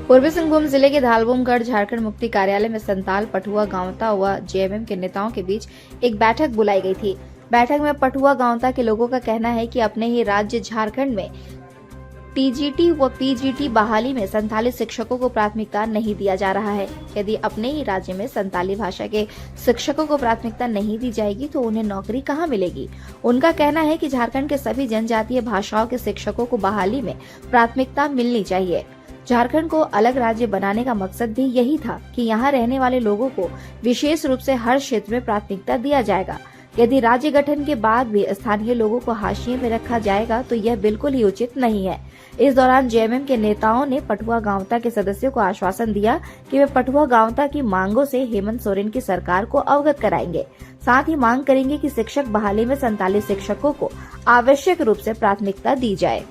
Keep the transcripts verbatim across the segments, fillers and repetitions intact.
पूर्वी सिंहभूम जिले के धालबोमगढ़ झारखंड मुक्ति कार्यालय में संताल, पठुआ, गांवता व जेएमएम के नेताओं के बीच एक बैठक बुलाई गई थी। बैठक में पठुआ गांवता के लोगों का कहना है कि अपने ही राज्य झारखंड में टीजीटी व पीजीटी बहाली में संताली शिक्षकों को प्राथमिकता नहीं दिया जा रहा है। यदि अपने ही राज्य में संताली भाषा के शिक्षकों को प्राथमिकता नहीं दी जाएगी तो उन्हें नौकरी कहां मिलेगी? उनका कहना है कि झारखंड के सभी जनजातीय भाषाओं के शिक्षकों को बहाली में प्राथमिकता मिलनी चाहिए। झारखंड को अलग राज्य बनाने का मकसद भी यही था कि यहाँ रहने वाले लोगों को विशेष रूप से हर क्षेत्र में प्राथमिकता दिया जाएगा। यदि राज्य गठन के बाद भी स्थानीय लोगों को हाशिए में रखा जाएगा तो यह बिल्कुल ही उचित नहीं है। इस दौरान जेएमएम के नेताओं ने पठुआ गांवता के सदस्यों को आश्वासन दिया कि वे पठुआ गांवता की मांगों से हेमंत सोरेन की सरकार को अवगत कराएंगे। साथ ही मांग करेंगे कि शिक्षक बहाली में संताली शिक्षकों को आवश्यक रूप से प्राथमिकता दी जाए।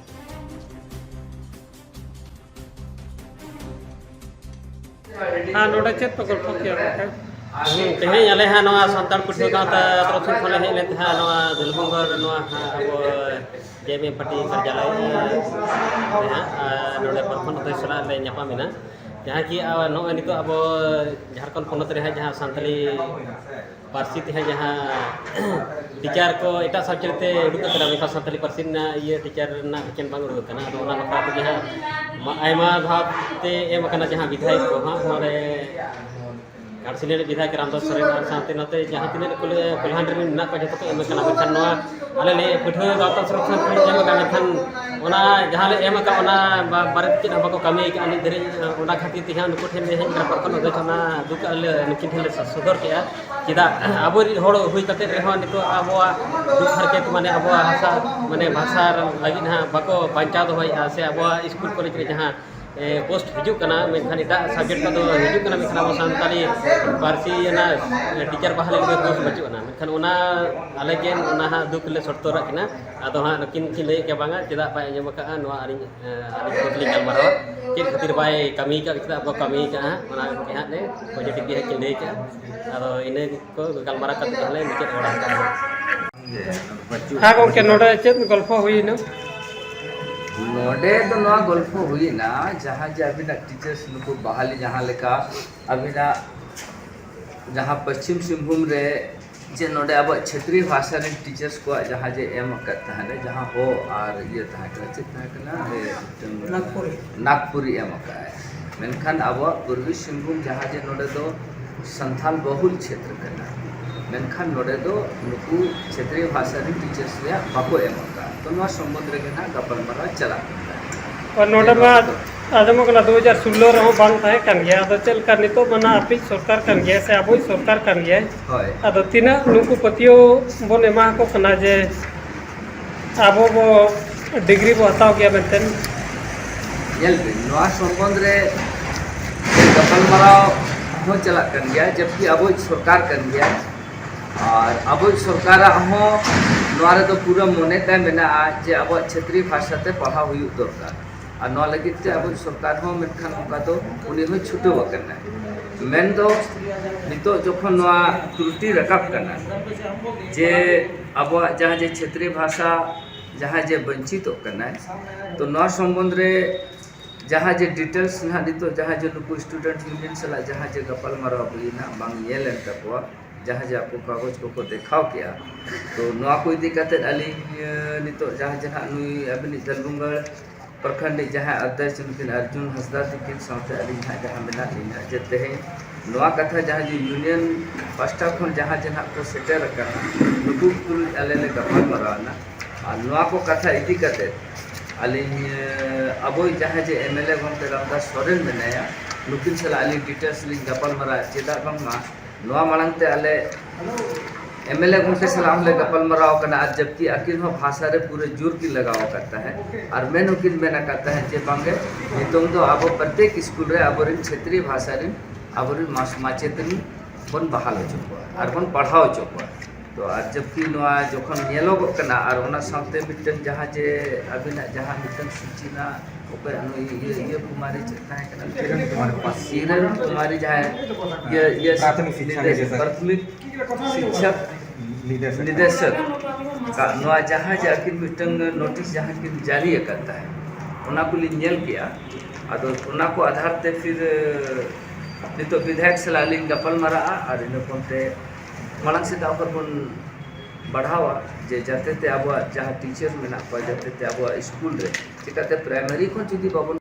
ᱟᱨ ᱱᱚᱰᱮ ᱪᱮᱫ ᱯᱮ ᱜᱚᱞᱯᱷᱚ ᱠᱮᱭᱟ ᱜᱚᱢᱠᱮ? ᱦᱩᱸ, ᱛᱮᱦᱮᱧ ᱟᱞᱮ ᱦᱟᱸᱜ ᱱᱚᱣᱟ ᱥᱟᱱᱛᱟᱲ ᱯᱟᱹᱴᱷᱩᱣᱟᱹ ᱜᱟᱶᱛᱟ ᱛᱚᱨᱚᱯ ᱥᱮᱫ ᱠᱷᱚᱱ ᱞᱮ ᱦᱮᱡ ᱞᱮᱱ ᱛᱟᱦᱮᱸᱫ ᱱᱚᱣᱟ ᱫᱷᱟᱹᱞᱵᱷᱩᱢᱜᱚᱲ ᱱᱚᱣᱟ ᱦᱟᱸᱜ ᱟᱵᱚ ᱡᱮ ᱮᱢ ᱮ ᱯᱟᱨᱴᱤ ᱠᱟᱨᱡᱟᱞᱚᱭ ᱨᱮ ᱦᱟᱸᱜ ᱟᱨ ᱱᱚᱰᱮ ᱯᱨᱚᱫᱷᱟᱱ ᱚᱫᱷᱭᱚᱠᱥᱚ ᱥᱟᱞᱟᱜ ᱞᱮ ᱧᱟᱯᱟᱢ ᱮᱱᱟ᱾ ᱡᱟᱦᱟᱸ ᱠᱤ ᱟᱨ ᱱᱚᱜᱼᱚᱭ ᱱᱤᱛᱚᱜ ᱟᱵᱚ ᱡᱷᱟᱲᱠᱷᱚᱸᱰ ᱯᱚᱱᱚᱛ ᱨᱮ ᱦᱟᱸᱜ ᱡᱟᱦᱟᱸ ᱥᱟᱱᱛᱟᱲᱤ ᱯᱟᱹᱨᱥᱤ ᱛᱮ ᱦᱟᱸᱜ ᱡᱟᱦᱟᱸ ᱴᱤᱪᱟᱨ ᱠᱚ ᱮᱴᱟᱜ ᱥᱟᱵᱡᱮᱠᱴ ᱛᱮ ᱩᱰᱩᱠ ᱟᱠᱟᱱᱟ, ᱢᱮᱱᱠᱷᱟᱱ ᱥᱟᱱᱛᱟᱲᱤ ᱯᱟᱹᱨᱥᱤ ᱨᱮᱱᱟᱜ ᱤᱭᱟᱹ ᱴᱤᱪᱟᱨ ᱨᱮᱱᱟᱜ ᱵᱷᱮᱠᱮᱱᱴ ᱵᱟᱝ ᱩᱰᱩᱠ ᱟᱠᱟᱱᱟ᱾ ᱟᱫᱚ ᱚᱱᱟ ᱵᱟᱠᱷᱨᱟ ᱛᱮᱜᱮ ᱦᱟᱸᱜ ᱢᱟ- ᱟᱭᱢᱟ ᱫᱷᱟᱣ ᱛᱮ ᱮᱢ ᱟᱠᱟᱱᱟ ᱡᱟᱦᱟᱸ ᱵᱤᱫᱷᱟᱭᱚᱠ ᱠᱚ ᱦᱟᱸᱜ ᱱᱚᱰᱮ ᱜᱷᱟᱴᱥᱤᱞᱟᱹ ᱨᱮᱱ ᱵᱤᱫᱷᱟᱭᱚᱠ ᱨᱟᱢᱫᱟᱥ ᱥᱚᱨᱮᱱ ᱟᱨ ᱥᱟᱶᱛᱮ ᱱᱚᱛᱮ ᱡᱟᱦᱟᱸ ᱛᱤᱱᱟᱹᱜ ᱠᱚᱞᱮ- ᱠᱚᱞᱦᱟᱱ ᱨᱮᱱ ᱢᱮᱱᱟᱜ ᱠᱚᱣᱟ ᱡᱚᱛᱚ ᱠᱚ ᱮᱢ ᱟᱠᱟᱱᱟ, ᱢᱮᱱᱠᱷᱟᱱ ᱱᱚᱣᱟ ᱟᱞᱮ ᱞᱮ ᱯᱟᱹᱴᱷᱩᱣᱟᱹ ᱜᱟᱶᱛᱟ ᱥᱚᱨᱚᱠ ᱠᱷᱚᱱ ᱠᱚ ᱮᱢ ᱟᱠᱟᱫ, ᱢᱮᱱᱠᱷᱟᱱ ᱚᱱᱟ ᱡᱟᱦᱟᱸ ᱞᱮ ᱮᱢ ᱟᱠᱟᱫ ᱚᱱᱟ ᱵᱟ- ᱵᱟᱨᱮ ᱛᱮ ᱪᱮᱫ ᱦᱚᱸ ᱵᱟᱠᱚ ᱠᱟᱹᱢᱤ ᱟᱠᱟᱫᱼᱟ ᱱᱤᱛ ᱫᱷᱟᱹᱨᱤᱡ᱾ ᱚᱱᱟ ᱠᱷᱟᱹᱛᱤᱨ ᱛᱮ ᱦᱟᱸᱜ ᱱᱩᱠᱩ ᱴᱷᱮᱱ ᱞᱮ ᱦᱮᱡ ᱟᱠᱟᱱᱟ ᱯᱨᱚᱠᱷᱚᱱᱰ ᱚᱫᱷᱭᱚᱠᱥᱚ, ᱚᱱᱟ ᱫᱩᱠ ᱟᱞᱮ ᱱᱩᱠᱤᱱ ᱴᱷᱮᱱ ᱞᱮ ᱥᱚᱫᱚᱨ ᱠᱮᱫᱼᱟ᱾ ᱪᱮᱫᱟᱜ ᱟᱵᱚᱨᱤᱡ ᱦᱚᱲ ᱦᱩᱭ ᱠᱟᱛᱮ ᱨᱮᱦᱚᱸ ᱱᱤᱛᱚᱜ ᱟᱵᱚᱣᱟᱜ ᱫᱩᱠ ᱦᱟᱨᱠᱮᱛ ᱢᱟᱱᱮ ᱟᱵᱚᱣᱟᱜ ᱦᱟᱥᱟ ᱢᱟᱱᱮ ᱵᱷᱟᱥᱟ ᱞᱟᱹᱜᱤᱫ ᱦᱟᱸᱜ ᱵᱟᱠᱚ ᱵᱟᱧᱪᱟᱣ ᱫᱚᱦᱚᱭᱮᱫᱼᱟ, ᱥᱮ ᱟᱵᱚᱣᱟᱜ ᱥᱠᱩᱞ ᱠᱚᱞᱮᱡᱽ ᱨᱮ ᱡᱟᱦᱟᱸ ᱯᱳᱥᱴ ᱦᱤᱡᱩᱜ ᱠᱟᱱᱟ, ᱢᱮᱱᱠᱷᱟᱱ ᱮᱴᱟᱜ ᱥᱟᱵᱡᱮᱠᱴ ᱠᱚᱫᱚ ᱦᱤᱡᱩᱜ ᱠᱟᱱᱟ, ᱢᱮᱱᱠᱷᱟᱱ ᱟᱵᱚ ᱥᱟᱱᱛᱟᱲᱤ ᱯᱟᱹᱨᱥᱤ ᱨᱮᱱᱟᱜ ᱴᱤᱪᱟᱨ ᱵᱟᱦᱟᱞᱤ ᱞᱟᱹᱜᱤᱫ ᱯᱳᱥᱴ ᱵᱟᱹᱪᱩᱜ ᱟᱱᱟ᱾ ᱢᱮᱱᱠᱷᱟᱱ ᱚᱱᱟ ᱟᱞᱮ ᱜᱮ ᱚᱱᱟ ᱦᱟᱸᱜ ᱫᱩᱠ ᱞᱮ ᱥᱚᱫᱚᱨᱟᱜ ᱠᱤᱱᱟ᱾ ᱟᱫᱚ ᱦᱟᱸᱜ ᱱᱩᱠᱤᱱ ᱠᱤᱱ ᱞᱟᱹᱭᱮᱫ ᱜᱮᱭᱟ ᱵᱟᱝᱟ, ᱪᱮᱫᱟᱜ ᱵᱟᱭ ᱟᱸᱡᱚᱢ ᱟᱠᱟᱫᱼᱟ ᱱᱚᱣᱟ ᱟᱹᱞᱤᱧ ᱟᱹᱞᱤᱧ ᱠᱚ ᱜᱮᱞᱤᱧ ᱜᱟᱞᱢᱟᱨᱟᱣᱟ, ᱪᱮᱫ ᱠᱷᱟᱹᱛᱤᱨ ᱵᱟᱭ ᱠᱟᱹᱢᱤ ᱟᱠᱟᱫ, ᱪᱮᱫᱟᱜ ᱵᱟᱠᱚ ᱠᱟᱹᱢᱤ ᱟᱠᱟᱫᱼᱟ, ᱚᱱᱟ ᱜᱮ ᱦᱟᱸᱜ ᱞᱮ ᱯᱚᱡᱮᱴᱤᱵᱷ ᱜᱮ ᱦᱟᱸᱜ ᱠᱤᱱ ᱞᱟᱹᱭ ᱟᱠᱟᱫᱼᱟ᱾ ᱟᱫᱚ ᱤᱱᱟᱹ ᱠᱚ ᱜᱟᱞᱢᱟᱨᱟᱣ ᱠᱟᱛᱮ ᱦᱟᱸᱜ ᱞᱮ ᱢᱩᱪᱟᱹᱫ ᱵᱟᱲᱟ ᱟᱠᱟᱫᱼᱟ᱾ ᱦᱮᱸ ᱜᱚᱢᱠᱮ, ᱱᱚᱰᱮ ᱪᱮᱫ ᱜᱚᱞᱯᱷᱚ ᱦᱩᱭᱮᱱᱟ? ᱱᱚᱰᱮ ᱫᱚ ᱱᱚᱣᱟ ᱜᱚᱞᱯᱷᱚ ᱦᱩᱭᱮᱱᱟ, ᱡᱟᱦᱟᱸ ᱡᱮ ᱟᱹᱵᱤᱱᱟᱜ ᱴᱤᱪᱟᱨᱥ ᱱᱩᱠᱩ ᱵᱟᱦᱟᱞᱤ, ᱡᱟᱦᱟᱸ ᱞᱮᱠᱟ ᱟᱹᱵᱤᱱᱟᱜ ᱡᱟᱦᱟᱸ ᱯᱚᱪᱷᱤᱢ ᱥᱤᱝᱵᱷᱩᱢ ᱨᱮ ᱡᱮ ᱱᱚᱰᱮ ᱟᱵᱚᱣᱟᱜ ᱪᱷᱟᱹᱛᱨᱤ ᱵᱷᱟᱥᱟ ᱨᱮᱱ ᱴᱤᱪᱟᱨᱥ ᱠᱚᱣᱟᱜ ᱡᱟᱦᱟᱸ ᱡᱮ ᱮᱢ ᱟᱠᱟᱫ ᱛᱟᱦᱮᱸᱱᱟ, ᱡᱟᱦᱟᱸ ᱦᱚ ᱟᱨ ᱤᱭᱟᱹ ᱛᱟᱦᱮᱸ ᱠᱟᱱᱟ, ᱪᱮᱫ ᱛᱟᱦᱮᱸ ᱠᱟᱱᱟ? ᱱᱟᱜᱽᱯᱩᱨᱤ᱾ ᱱᱟᱜᱽᱯᱩᱨᱤ ᱮᱢ ᱟᱠᱟᱫᱼᱟᱭ᱾ ᱢᱮᱱᱠᱷᱟᱱ ᱟᱵᱚᱣᱟᱜ ᱯᱩᱨᱵᱤ ᱥᱤᱝᱵᱷᱩᱢ ᱡᱟᱦᱟᱸ ᱡᱮ ᱱᱚᱰᱮ ᱫᱚ ᱥᱟᱱᱛᱟᱞ ᱵᱚᱦᱩᱞ ᱪᱷᱮᱛᱨᱚ ᱠᱟᱱᱟ, ᱢᱮᱱᱠᱷᱟᱱ ᱱᱚᱰᱮ ᱫᱚ ᱱᱩᱠᱩ ᱪᱷᱟᱹᱛᱨᱤ ᱵᱷᱟᱥᱟ ᱨᱮᱱ ᱴᱤᱪᱟᱨᱥ ᱨᱮᱭᱟᱜ ᱵᱟᱠᱚ ᱮᱢ ᱟᱠᱟᱫᱼᱟ᱾ ᱛᱚ ᱱᱚᱣᱟ ᱥᱚᱢᱵᱚᱱᱫᱷ ᱨᱮᱜᱮ ᱱᱟᱦᱟᱜ ᱜᱟᱯᱟᱞᱢᱟᱨᱟᱣ ᱪᱟᱞᱟᱜ ᱠᱟᱱᱟ᱾ ᱟᱨ ᱱᱚᱰᱮ ᱡᱮ ᱢᱟ ᱱᱚᱣᱟ ᱫᱚ ᱟᱸᱡᱚᱢᱚᱜ ᱠᱟᱱᱟ ᱫᱩ ᱦᱟᱡᱟᱨ ᱥᱳᱞᱞᱳ ᱨᱮᱦᱚᱸ ᱵᱟᱝ ᱛᱟᱦᱮᱸ ᱠᱟᱱ ᱜᱮᱭᱟ᱾ ᱟᱫᱚ ᱪᱮᱫ ᱞᱮᱠᱟ ᱱᱤᱛᱚᱜ ᱢᱟ ᱱᱟᱦᱟᱜ ᱟᱯᱮᱭᱤᱡ ᱥᱚᱨᱠᱟᱨ ᱠᱟᱱ ᱜᱮᱭᱟᱭ ᱥᱮ ᱟᱵᱚᱭᱤᱡ ᱥᱚᱨᱠᱟᱨ ᱠᱟᱱ ᱜᱮᱭᱟᱭ? ᱦᱳᱭ᱾ ᱟᱫᱚ ᱛᱤᱱᱟᱹᱜ ᱱᱩᱠᱩ ᱯᱟᱹᱛᱭᱟᱹᱣ ᱵᱚᱱ ᱮᱢᱟ ᱠᱚ ᱠᱟᱱᱟ ᱡᱮ ᱟᱵᱚ ᱵᱚ ᱰᱤᱜᱽᱨᱤ ᱵᱚ ᱦᱟᱛᱟᱣ ᱜᱮᱭᱟ ᱢᱮᱱᱛᱮ? ᱧᱮᱞ ᱵᱤᱱ, ᱱᱚᱣᱟ ᱥᱚᱢᱵᱚᱱᱫᱷ ᱨᱮ ᱜᱟᱯᱟᱞᱢᱟᱨᱟᱣ ᱦᱚᱸ ᱪᱟᱞᱟᱜ ᱠᱟᱱ ᱜᱮᱭᱟ, ᱡᱚᱵᱠᱤ ᱟᱵᱚᱭᱤᱡ ᱥᱚᱨᱠᱟᱨ ᱠᱟᱱ ᱜᱮᱭᱟ᱾ ᱟᱨ ᱟᱵᱚᱭᱤᱡ ᱥᱚᱨᱠᱟᱨᱟᱜ ᱦᱚᱸ ᱱᱚᱣᱟ ᱨᱮᱫᱚ ᱯᱩᱨᱟᱹ ᱢᱚᱱᱮ ᱛᱟᱭ ᱢᱮᱱᱟᱜᱼᱟ ᱡᱮ ᱟᱵᱚᱣᱟᱜ ᱪᱷᱟᱹᱛᱨᱤ ᱵᱷᱟᱥᱟ ᱛᱮ ᱯᱟᱲᱦᱟᱣ ᱦᱩᱭᱩᱜ ᱫᱚᱨᱠᱟᱨ᱾ ᱟᱨ ᱱᱚᱣᱟ ᱞᱟᱹᱜᱤᱫ ᱛᱮ ᱟᱵᱚᱭᱤᱡ ᱥᱚᱨᱠᱟᱨ ᱦᱚᱸ ᱢᱮᱱᱠᱷᱟᱱ ᱚᱱᱠᱟ ᱫᱚ ᱩᱱᱤ ᱦᱚᱸᱭ ᱪᱷᱩᱴᱟᱹᱣ ᱟᱠᱟᱱᱟ᱾ ᱢᱮᱱᱫᱚ ᱱᱤᱛᱚᱜ ᱡᱚᱠᱷᱚᱱ ᱱᱚᱣᱟ ᱛᱨᱩᱴᱤ ᱨᱟᱠᱟᱵ ᱠᱟᱱᱟ ᱡᱮ ᱟᱵᱚᱣᱟᱜ ᱡᱟᱦᱟᱸ ᱡᱮ ᱪᱷᱟᱹᱛᱨᱤ ᱵᱷᱟᱥᱟ ᱡᱟᱦᱟᱸ ᱡᱮ ᱵᱚᱧᱪᱤᱛᱚᱜ ᱠᱟᱱᱟᱭ, ᱛᱚ ᱱᱚᱣᱟ ᱥᱚᱢᱵᱚᱱᱫᱷ ᱨᱮ ᱡᱟᱦᱟᱸ ᱡᱮ ᱰᱤᱴᱮᱞᱥ ᱱᱟᱦᱟᱜ ᱱᱤᱛᱚᱜ ᱡᱟᱦᱟᱸ ᱡᱮ ᱱᱩᱠᱩ ᱥᱴᱩᱰᱮᱱᱴ ᱭᱩᱱᱤᱭᱚᱱ ᱥᱟᱞᱟᱜ ᱡᱟᱦᱟᱸ ᱡᱮ ᱜᱟᱯᱟᱞᱢᱟᱨᱟᱣ ᱦᱩᱭᱮᱱᱟ, ᱵᱟᱝ ᱧᱮᱞ ᱮᱱ ᱛᱟᱠᱚᱣᱟ, ᱡᱟᱦᱟᱸ ᱡᱮ ᱟᱠᱚ ᱠᱟᱜᱚᱡᱽ ᱠᱚᱠᱚ ᱫᱮᱠᱷᱟᱣ ᱠᱮᱜᱼᱟ, ᱛᱚ ᱱᱚᱣᱟ ᱠᱚ ᱤᱫᱤ ᱠᱟᱛᱮᱫ ᱟᱹᱞᱤᱧ, ᱮ, ᱱᱤᱛᱚᱜ ᱡᱟᱦᱟᱸ ᱡᱮ ᱱᱟᱦᱟᱜ ᱱᱩᱭ ᱟᱹᱵᱤᱱᱤᱡ ᱫᱟᱞᱵᱩᱝᱜᱟᱲ ᱯᱨᱚᱠᱷᱚᱸᱰ ᱨᱤᱱᱤᱡ ᱡᱟᱦᱟᱸᱭ ᱟᱫᱽᱫᱷᱚᱠᱷ ᱱᱩᱠᱤᱱ ᱟᱨᱡᱩᱱ ᱦᱟᱸᱥᱫᱟ ᱛᱟᱹᱠᱤᱱ ᱥᱟᱶᱛᱮ ᱟᱹᱞᱤᱧ ᱱᱟᱦᱟᱜ ᱡᱟᱦᱟᱸ ᱢᱮᱱᱟᱜ ᱞᱤᱧᱟ, ᱡᱮ ᱛᱮᱦᱮᱧ ᱱᱚᱣᱟ ᱠᱟᱛᱷᱟ ᱡᱟᱦᱟᱸ ᱡᱮ ᱭᱩᱱᱤᱭᱚᱱ ᱯᱟᱥᱴᱟ ᱠᱷᱚᱱ ᱡᱟᱦᱟᱸ ᱡᱮ ᱱᱟᱦᱟᱜ ᱠᱚ ᱥᱮᱴᱮᱨ ᱟᱠᱟᱱᱟ, ᱱᱩᱠᱩ ᱠᱚ ᱛᱩᱞᱩᱡ ᱟᱞᱮ ᱞᱮ ᱜᱟᱯᱟᱞᱢᱟᱨᱟᱣ ᱮᱱᱟ᱾ ᱟᱨ ᱱᱚᱣᱟ ᱠᱚ ᱠᱟᱛᱷᱟ ᱤᱫᱤ ᱠᱟᱛᱮ ᱟᱹᱞᱤᱧ, ᱮ, ᱟᱵᱚᱭᱤᱡ ᱡᱟᱦᱟᱸᱭ ᱡᱮ ᱮᱢ ᱮᱞ ᱮ ᱜᱚᱢᱠᱮ ᱨᱟᱢᱫᱟᱥ ᱥᱚᱨᱮᱱ ᱢᱮᱱᱟᱭᱟ, ᱱᱩᱠᱤᱱ ᱥᱟᱞᱟᱜ ᱟᱹᱞᱤᱧ ᱰᱤᱴᱮᱞᱥ ᱞᱤᱧ ᱜᱟᱯᱟᱞᱢᱟᱨᱟᱣ, ᱪᱮᱫᱟᱜ ᱵᱟᱝᱢᱟ ᱱᱚᱣᱟ ᱢᱟᱲᱟᱝ ᱛᱮ ᱟᱞᱮ ᱮᱢ ᱮᱞ ᱮ ᱜᱚᱢᱠᱮ ᱥᱟᱞᱟᱜ ᱦᱚᱸᱞᱮ ᱜᱟᱯᱟᱞᱢᱟᱨᱟᱣ ᱟᱠᱟᱱᱟ, ᱟᱨ ᱡᱚᱵᱠᱤ ᱟᱹᱠᱤᱱ ᱦᱚᱸ ᱵᱷᱟᱥᱟ ᱨᱮ ᱯᱩᱨᱟᱹ ᱡᱳᱨ ᱠᱤᱱ ᱞᱟᱜᱟᱣ ᱟᱠᱟᱫ ᱛᱟᱦᱮᱸᱫ, ᱟᱨ ᱢᱮᱱ ᱦᱚᱸᱠᱤᱱ ᱢᱮᱱ ᱟᱠᱟᱫ ᱛᱟᱦᱮᱸᱫ ᱡᱮ ᱵᱟᱝᱜᱮ, ᱱᱤᱛᱚᱝ ᱫᱚ ᱟᱵᱚ ᱯᱨᱚᱛᱮᱠ ᱥᱠᱩᱞ ᱨᱮ ᱟᱵᱚᱨᱮᱱ ᱪᱷᱟᱹᱛᱨᱤ ᱵᱷᱟᱥᱟ ᱨᱮᱱ ᱟᱵᱚᱨᱮᱱ ᱢᱟᱥ-, ᱢᱟᱪᱮᱛᱟᱹᱱᱤ ᱵᱚᱱ ᱵᱟᱦᱟᱞ ᱦᱚᱪᱚ ᱠᱚᱣᱟ ᱟᱨ ᱵᱚᱱ ᱯᱟᱲᱦᱟᱣ ᱦᱚᱪᱚ ᱠᱚᱣᱟ᱾ ᱛᱚ ᱟᱨ ᱡᱚᱵᱠᱤ ᱱᱚᱣᱟ ᱡᱚᱠᱷᱚᱱ ᱧᱮᱞᱚᱜᱚᱜ ᱠᱟᱱᱟ, ᱟᱨ ᱚᱱᱟ ᱥᱟᱶᱛᱮ ᱢᱤᱫᱴᱟᱝ ᱡᱟᱦᱟᱸ ᱡᱮ ᱟᱹᱵᱤᱱᱟᱜ ᱡᱟᱦᱟᱸ ᱢᱤᱫᱴᱟᱝ ᱥᱩᱪᱤ ᱨᱮᱱᱟᱜ ᱚᱠᱚᱭ ᱱᱩᱭ ᱤᱭᱟᱹ, ᱤᱭᱟᱹ ᱠᱩᱢᱟᱨᱤ ᱪᱮᱫ ᱛᱟᱦᱮᱸ ᱠᱟᱱᱟ? ᱠᱤᱨᱚᱱ ᱠᱩᱢᱟᱨᱤ ᱯᱟᱥ᱾ ᱠᱤᱨᱚᱱ ᱠᱩᱢᱟᱨᱤ ᱡᱟᱦᱟᱸᱭ ᱤᱭᱟᱹ, ᱤᱭᱟᱹ ᱯᱨᱟᱛᱷᱚᱢᱤᱠ ᱥᱤᱠᱥᱟ ᱱᱤᱨᱫᱮᱥ-, ᱱᱤᱨᱫᱮᱥᱚᱠ᱾ ᱯᱨᱟᱛᱷᱚᱢᱤᱠ ᱱᱤᱨᱫᱮᱥᱚᱠ᱾ ᱱᱤᱨᱫᱮᱥᱚᱠ᱾ ᱱᱚᱣᱟ ᱡᱟᱦᱟᱸ ᱡᱮ ᱟᱹᱠᱤᱱ ᱢᱤᱫᱴᱟᱝ ᱱᱳᱴᱤᱥ ᱡᱟᱦᱟᱸ ᱠᱤᱱ ᱡᱟᱹᱨᱤ ᱟᱠᱟᱫ ᱛᱟᱦᱮᱸᱫ, ᱚᱱᱟ ᱠᱚᱞᱤᱧ ᱧᱮᱞ ᱠᱮᱜᱼᱟ᱾ ᱟᱫᱚ ᱚᱱᱟ ᱠᱚ ᱟᱫᱷᱟᱨ ᱛᱮ ᱯᱷᱤᱨ ᱱᱤᱛᱚᱜ ᱵᱤᱫᱷᱟᱭᱚᱠ ᱥᱟᱞᱟᱜ ᱞᱤᱧ ᱜᱟᱯᱟᱞ ᱢᱟᱨᱟᱜᱼᱟ ᱟᱨ ᱤᱱᱟᱹ ᱯᱚᱨᱛᱮ ᱢᱟᱲᱟᱝ ᱥᱮᱫ ᱟᱵᱚ ᱵᱚᱱ ᱵᱟᱲᱦᱟᱣᱟ, ᱡᱮ ᱡᱟᱛᱮ ᱛᱮ ᱟᱵᱚᱣᱟᱜ ᱡᱟᱦᱟᱸ ᱴᱤᱪᱟᱨ ᱢᱮᱱᱟᱜ ᱠᱚᱣᱟ, ᱡᱟᱛᱮ ᱛᱮ ᱟᱵᱚᱣᱟᱜ ᱥᱠᱩᱞ ᱨᱮ, ᱪᱤᱠᱟᱹᱛᱮ ᱯᱨᱟᱭᱢᱟᱨᱤ ᱠᱷᱚᱱ ᱡᱩᱫᱤ ᱵᱟᱵᱚᱱ